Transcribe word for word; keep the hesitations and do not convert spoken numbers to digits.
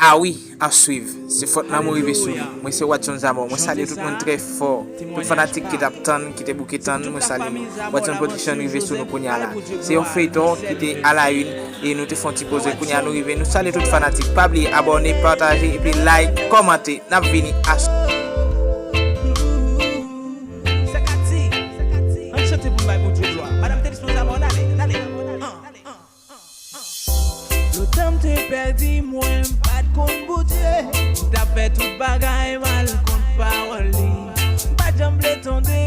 Ah wi, ap swiv. Se Fòt Lanmou rive sou nou. Mwen se Watson Zamò. Mwen salye tout moun trè fò. Tout fanatik ki t ap tann, ki te bouke tann, mwen salye nou. Watson Production rive sou nou kounye a la. Se yon feyton ki te a la une e nou te fè yon ti poze. Kounye a nou rive. Nou salye tout fanatik. Pa bliye abòne, pataje epi like, kòmante. N ap vini a Ann chante pou n bay Bondye glwa. Madanm Tenis Mozamò, n ale, n ale. Lontan m te pèdi mwen, m pa t konn Bondye. M t ap fè tout bagay mal kont pawòl li. M pa t janm vle tande